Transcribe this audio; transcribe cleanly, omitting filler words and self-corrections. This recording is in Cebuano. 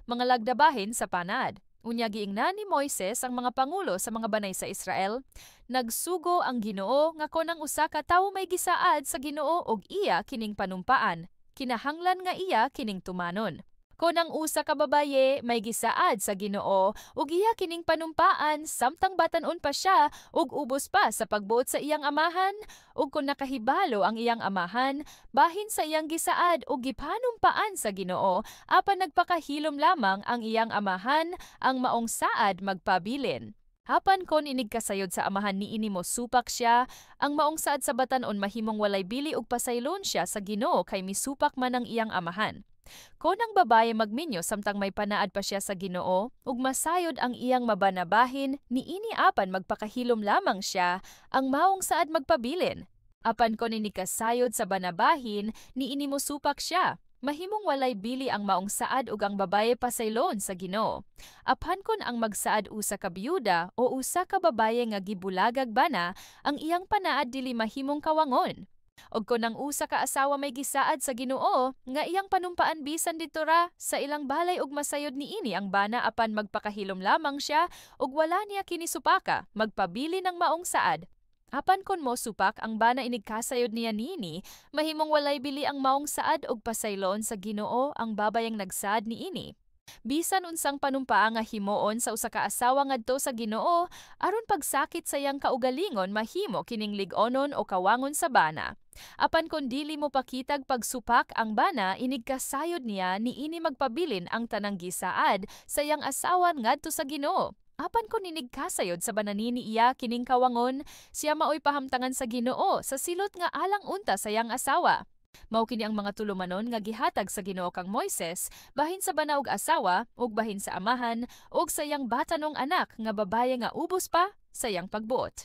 Mga lagda bahin sa panaad. Unya giingnan ni Moises ang mga pangulo sa mga banay sa Israel, "Nagsugo ang Ginoo nga kon ang usa ka tawo may gisaad sa Ginoo og iya kining panumpaan, kinahanglan nga iya kining tumanon. Kon ang usa ka babaye may gisaad sa Ginoo ug iya kining panumpaan samtang batan-on pa siya ug ubos pa sa pagbuot sa iyang amahan, ug kon nakahibalo ang iyang amahan bahin sa iyang gisaad ug gipanumpaan sa Ginoo, apan nagpakahilom lamang ang iyang amahan, ang maong saad magpabilin. Apan kon inigkasayod sa amahan niini mo supak siya, ang maong saad sa batan-on mahimong walay bili ug pasaylon siya sa Ginoo kay misupak man ang iyang amahan. Kon ang babaye magminyo samtang may panaad pa siya sa Ginoo, ug masayod ang iyang mabanabahin niini apan magpakahilom lamang siya, ang maong saad magpabilin. Apan kon inikasayod sa banabahin niini mo supak siya, mahimong walay bili ang maong saad ug ang babaye pasaylon sa Ginoo. Apan kon ang magsaad usa ka biyuda o usa ka babaye nga gibulagag bana, ang iyang panaad dili mahimong kawangon. Ug kon ang usa ka asawa may gisaad sa Ginoo nga iyang panumpaan bisan didto ra sa ilang balay ug masayod niini ang bana apan magpakahilom lamang siya ug wala niya kini supaka, magpabilin ang maong saad. Apan kon mo supak ang bana inigkasayod niya niini, mahimong walay bili ang maong saad ug pasaylon sa Ginoo ang babayeng nagsaad niini. Bisan unsang panumpaa nga himuon sa usa ka asawa ngadto sa Ginoo aron pagsakit sa iyang kaugalingon, mahimo kining lig-onon o kawangon sa bana. Apan kon dili mo pakitag pagsupak ang bana inigkasayod niya niini, magpabilin ang tanang gisaad sa iyang asawa ngadto sa Ginoo. Apan kon inigkasayod sa bananini iya kining kawangon, siya maoy pahamtangan sa Ginoo sa silot nga alang unta sa iyang asawa. Mao kini ang mga tulumanon nga gihatag sa Ginoo kang Moises bahin sa bana ug asawa ug bahin sa amahan ug sa iyang batanong anak nga babaye nga ubos pa sa iyang pagbuot."